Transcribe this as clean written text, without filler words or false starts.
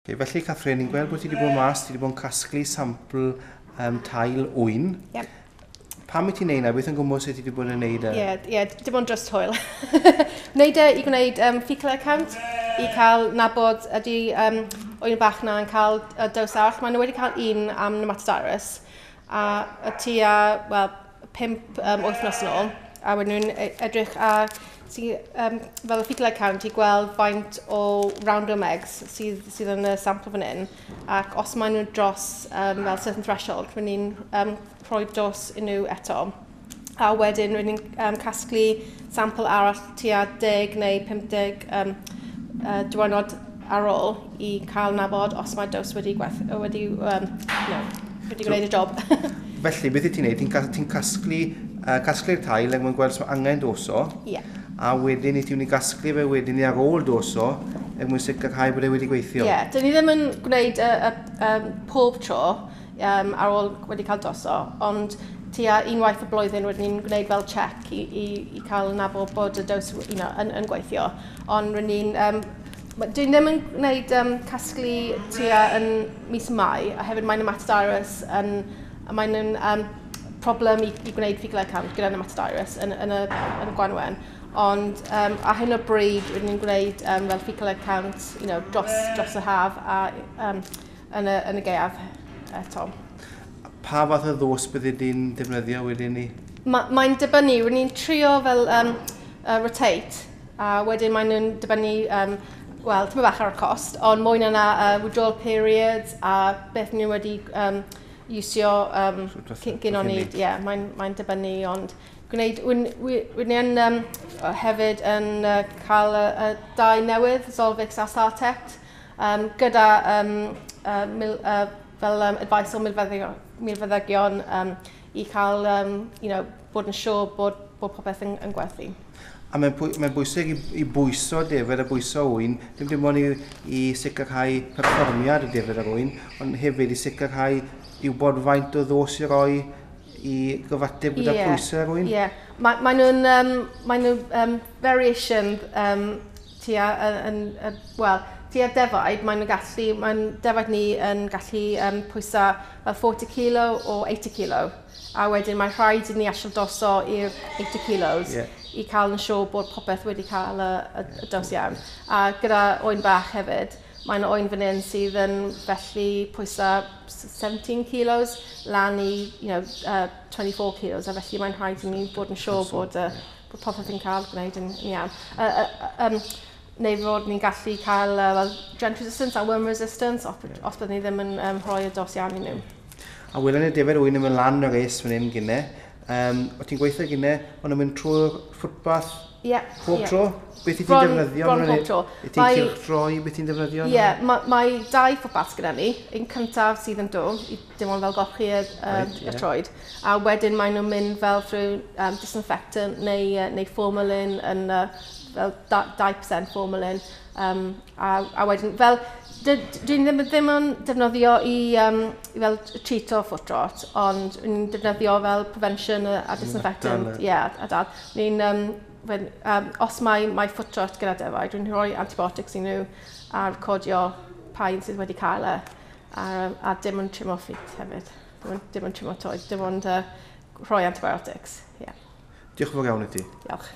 Okay, felly, Catherine, ni'n gweld bod ti wedi bod mas, ti wedi bod yn casglu sampl tail ŵyn. Yep. Pam wyt ti'n neud na? Beth yn gwybod sut ti wedi bod yn neud e? Ie, yeah, yeah, dim ond just hwyl. Wneud e i gwneud fecal egg count, i cael nabod ydy ŵyn bach na yn cael dos arall. Maen nhw wedi cael un am Nematodirus, a y tua, wel, 5 wythnos yn ôl, a wedyn nhw'n edrych ar sy, fel y fecal egg count i gweld faint o roundworm eggs sydd yn y sampl fan hyn, ac os maen nhw dros fel certain threshold, rydyn ni'n rhoi dos i nhw eto. A wedyn rydyn ni'n casglu sampl arall tua 10 neu 50 diwrnod ar ôl i cael nabod os mae dos wedi, gwerth, wedi, no, wedi gwneud y job. Felly, beth wyt ti'n neud? Ti'n casglu'r tail er mwyn gweld os mae angen doso. Ie. Yeah. A wedyn i ti'n mynd i gasglu fe wedyn i ar ôl doso er mwyn sicrhau bod e wedi gweithio. Ie, yeah, dyn ni ddim yn gwneud y pob tro ar ôl wedi cael doso, ond tua unwaith y blwyddyn wedyn ni'n gwneud fel check i cael nabod bod y dos yn gweithio. Ond rydyn ni'n... Dwi ddim yn gwneud casglu tua yn mis Mai, a hefyd mae'n Nematodirus yn, a mae'n problem i gwneud fecal egg count gyda Nematodirus yn y gwanwyn. Ond ar hyn o bryd, rydyn ni'n gwneud fel fecal egg count dros y haf a yn y gaeaf eto. Pa fath o ddos bydde di'n defnyddio wedyn ni? Mae'n dibynnu, rydyn ni'n trio fel rotate, a wedyn mae'n nhw'n dibynnu, wel, tipyn bach ar y cost, ond mwy na na withdrawal periods a beth nhw wedi iwsio cyn o'n i, ie, yeah, mae'n dibynnu, ond gwneud, rydyn ni yn hefyd yn cael y dau newydd, Zolvix a Startect, gyda fel advice o milfeddygion i cael bod yn siŵr bod popeth yn gwerthu. A mae'n bwysig i bwyso defed a bwyso ŵyn, dim ond i sicrhau perfformiad y defed a'r ŵyn, ond hefyd i sicrhau i wybod faint o ddos i roi i gyfateb gyda pwysau yr ŵyn. Ie, yeah. Mae nhw variation tua, yn, well, tua defaid, mae'n defaid ni yn gallu pwysa fel 40 kilo o 80 kilo. A wedyn mae rhaid i ni actually doso i'r 80 kilos i cael yn siŵr bod popeth wedi cael y dos iawn. A gyda oen bach hefyd, mae'n oen fan hyn sydd yn felly pwysa 17 kilos lan i 24 kilos, a felly mae'n rhaid i ni bod yn siŵr bod popeth yn cael gwneud yn iawn. Neu fod ni'n gallu cael well, drench resistance a worm resistance os byddwn ni ddim yn rhoi y dos iawn i nhw. A welon ni defed ŵyn yn mynd lan o'r res fan hyn gynne. O ti'n gweithio gynne, ond yn mynd trwy'r footbath pob tro? Beth i ti'n defnyddio? Bron pob tro. I ti'n cylchdroi, beth ti'n defnyddio? Ie, yeah, mae dau footbaths gyda ni. Un cyntaf sydd yn dŵr, i dim ond fel golchi y troed. A wedyn maen nhw'n mynd fel through disinfectant neu formalin yn fel 2% formalin. A wedyn, fel, dwi'n ddim yn defnyddio i fel treat o foot rot, ond dwi'n defnyddio fel prevention a disinfectant. Ie, yeah, a dal. Ni'n, os mae foot rot gyda defaid, dwi'n rhoi antibiotics i nhw a recordio pa un sydd wedi cael e. A dim ond trimio feet hefyd. Dim ond trimio toed, dim ond rhoi antibiotics. Yeah. Diolch yn fawr iawn i ti. Diolch.